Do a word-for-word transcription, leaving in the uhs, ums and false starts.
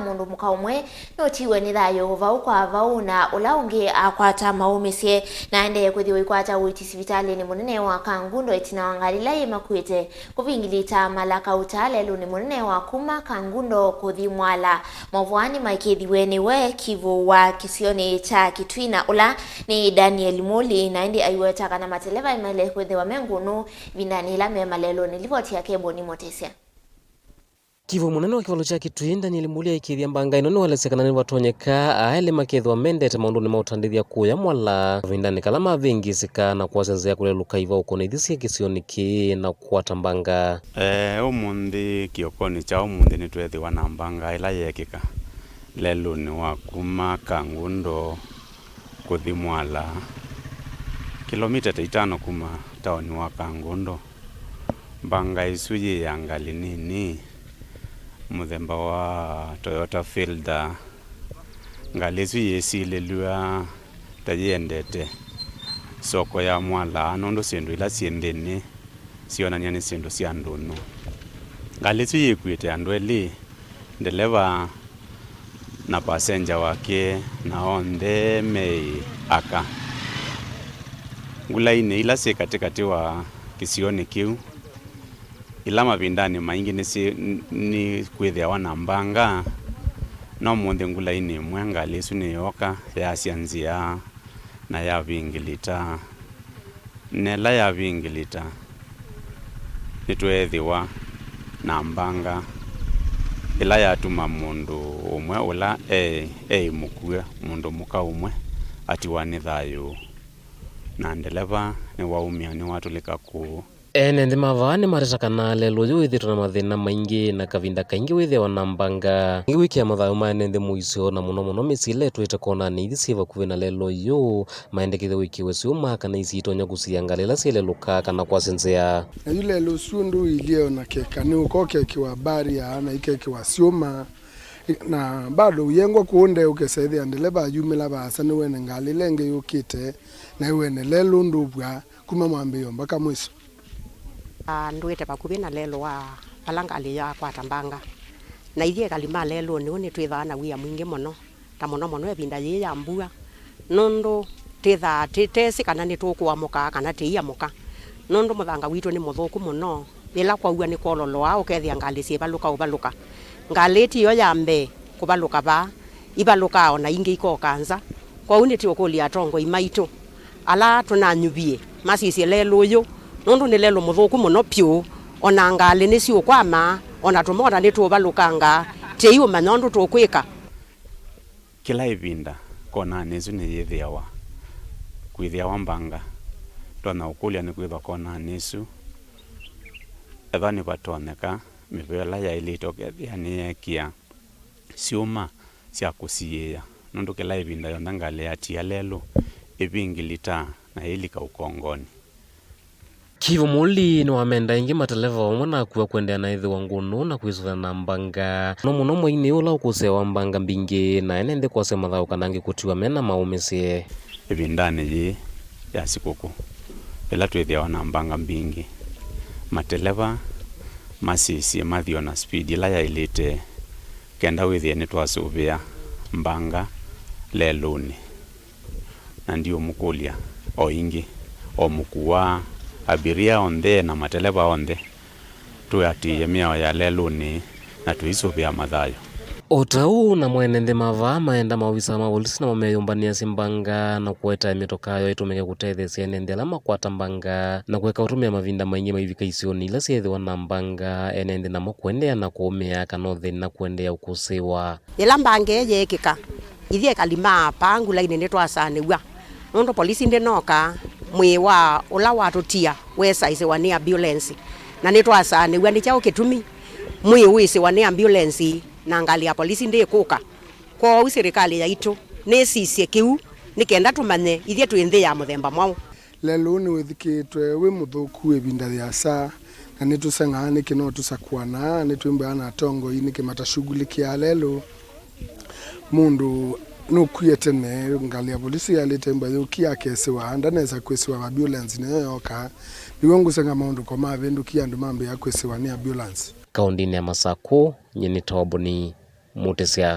Mũndũ mũka ũmwe nũtiwe nĩ thayũ vau kwa vau, na ũla ũngĩ akwata maũmĩsye. Na aendee kwĩthĩwa ikwata ũiiti sivitalĩnĩ mũnene wa Kangundo ĩtina wa ngalĩ ĩla yĩmakuĩte kũvingilita mala kauta lelũnĩ mũnene wa kuma Kangundo kũthi Mwala. Maũvoanĩ maĩkĩĩthiw'e nĩwe kivũ wa kĩsionĩ kya Kitui, na ũla nĩ Daniel Muli, na ĩndĩ aiweta kana mateleva maĩle kwĩthĩwa me ngũnũ ĩvindanĩ yĩla me malelũnĩ. Livoti yake Boni Motesya. Kivũ mũnene wa kĩvalo kya Kitui, Daniel Muli, aikĩĩthya mbanga ĩno nĩwaelesya kana nĩvatonyeka aelĩ makethĩwa mendete maũndũnĩ ma ũtandĩthya kũya Mwala kavindanĩ kala mavĩngĩĩsĩka na kwasya nzĩa kũlelũka ivaũko na ithi syĩ kĩsionĩ kĩĩ na kũkwata mbanga. Ee, ũmũnthĩ, kĩokonĩ kya ũmũnthĩ, nĩtweethĩwa na mbanga ĩla yeekĩka lelũnĩ wa kuma Kangundo kũthi Mwala, kĩlomita ta itano kuma taoni wa Kangundo. Mbanga ĩsu yĩ ya ngalĩ nini mũthemba wa Toyota Fielder. Ngalĩ ĩsu yĩsilĩlw'a ta yĩendete soko ya Mwala, nũndũ syĩndũ ila syĩ nthĩnĩ syĩonany'a nĩ syĩndũ sya ndũnyũ. Ngalĩ ĩsu yĩkuĩte andũ elĩ, ndeleva na pasenja wake, na onthe meĩ aka. Ngulainĩ ila syĩ katĩkatĩ wa kĩsionĩ kĩu, ila mavindanĩ maingĩ nĩsyĩ-, nĩkwĩthĩawa na mbanga, no ũmũnthĩ ngulainĩ ĩmwe ngalĩ ĩsu nĩyooka, yaasya nzĩa, na yavingilita. Na ĩla yavingilita, nĩtweethĩwa na mbanga ĩla yatuma mũndũ ũmwe ũla eĩ, eĩ mũkue, mũndũ mũka ũmwe, atiwa nĩ thayũ, na ndeleva nĩwaumĩa, nĩwatũlĩka kũũ. Ene nthĩ ma vaa nĩmateta kana lelũ ũyũ wĩthĩtwe na mathĩna maingĩ, na kavinda kaingĩ wĩthĩawa na mbanga. Ĩngĩ wĩkĩa mathayũ ma ene nthĩ mũisyo, na mũno mũno mĩsyĩ ĩla ĩtũĩte konanĩ ithi syĩ vakuvĩ na lelũ ũyũ, maendekethya wĩkĩwe syũma kana isiitonya kũsiĩa ngalĩ ila syĩlelũkaa kana kwasya nzĩa. Na yu lelũ ũsu ndũilyĩ o na keka, nĩũka ũkekĩwa barrier na ikekĩwa syũma, na bado ũyengwa kũũ nde ũkesa ĩthĩa ndeleva ayumĩla vaasa nĩwene ngalĩ ĩla ĩngĩ yũkĩte, na ĩwene lelũ ndũvw'a kuma mwambĩĩo mbaka mwĩso. Ah, ndũĩte vakuvĩ na lelũ wa vala ngalĩ yakwata mbanga, na ithyĩ ekali ma lelũnĩ ũũ nĩtwĩthaa na wia mwingĩ mũno, ta mũno mũno ĩvinda yĩĩ ya mbua, nũndũ twĩthaa tĩtesĩ kana nĩtũkũamũka kana tĩiamũka, nũndũ mũthanga witũ nĩ mũthũku mũno. Yĩla kwaua nĩkwololoaa, ũkethĩa ngalĩ syĩvalũka ũvalũka. Ngalĩ ĩtiyo ya mbee kũvalũka vaa, ivalũkaa o na ingĩ ikoka nza. Kwoou nĩtũũkũlya atongoi maitũ ala tũnanyuvie masisye lelũ ũyũ, nũndũ nĩ lelũ mũthũku mũno vyũ. O na ngalĩ nĩsiũkwama, o na tũmota nĩtũũvalũkangaa, tĩiũmanya ũndũ tũkwĩka. Kĩla ĩvinda, konanĩ ĩsu nĩyĩthĩawa, kwĩthĩawa mbanga. Ndonya ũkũlya nĩkwĩthwa konanĩ ĩsu, ethwa nĩvatonyeka, mĩvĩa ĩla yaĩlĩte ũkethĩa nĩyeekĩa syũma sya kũsiĩĩa, nũndũ kĩla ĩvinda yonthe ngalĩ yatia lelũ ĩvingilitaa na ĩilika ũkongonĩ. Kivũ Muli nĩwamenda ĩngĩ mateleva amwe na akua kũendeea na ĩthĩwa ngũnũ na kwĩsũvĩa na mbanga, no mũno mweinĩ ũla ũkũsĩawa mbanga mbingĩ, na ene nthĩ kwasya mathayũ kana angĩ kũtiwa me na maũmĩsye. Ĩvindanĩ yĩĩ ya sikũkũ, ĩla twĩthĩawa na mbanga mbingĩ, mateleva masisye mathi o na speed ĩla yaĩlĩte, kenda wĩthĩe nĩtwasũvĩa mbanga lelũnĩ. Na ndiũmũkũlya o ĩngĩ, o mũkuaa, abiria onthe na mateleva onthe, tũatĩĩe mĩao ya lelũnĩ na tũisũvĩa mathayũ. O ta ũu namo ene nthĩ ma vaa maenda maovisa ma volisi namo meyũmbanĩasye mbanga na kũetae mĩtokaa yoo ĩtũmĩke kũtetheesya ene nthĩ ala makwata mbanga na kũeka ũtũmĩa mavinda maingĩ maivika isionĩ ila syeethĩwa na mbanga, ene nthĩ namo kũendeea na kũũmĩa kana ũthĩna kũendeea ũkũsĩĩwa. Yĩla mbanga ĩĩ yeekĩka, ithyĩ ekali ma paa ngulainĩ nĩtwasaanĩw'a, nũndũ polisi ndĩnooka, mwĩĩ wa ũla watũtia wesaĩsĩwa nĩ ambulensi, na nĩtwasaanĩw'a nĩ kyaũ kĩtumi mwĩĩ ũĩsĩwa nĩ ambulensi na ngalĩ ya polisi ndĩkũka. Kwoou silikalĩ yaitũ nĩsisye kĩu nĩ kenda tũmanye ithyĩ twĩ nthĩ ya mũthemba mwaũ. Lelũ nĩwĩthukĩĩtwe wĩ mũthũku ĩvinda yĩasa, na nĩtũseng'aa nĩkĩ no tũsakũanaa, nĩtwĩmbũaa na atongoi nĩkĩ matashughulikia lelũ. Mũndũ nũkwie tene, ngalĩ ya volisi yaĩlĩte ĩmbwa yũkie akesĩwa, ndanesa kwĩsĩwa ambulance nĩyo yoka. Nĩw'o ngũseng'a maũndũ ko mavĩndũkie andũ mambĩĩa kwĩsĩwa nĩ ambulance. Kaũndĩnĩ ya Masakũ, nyie nĩ Toboni. mũtĩsya.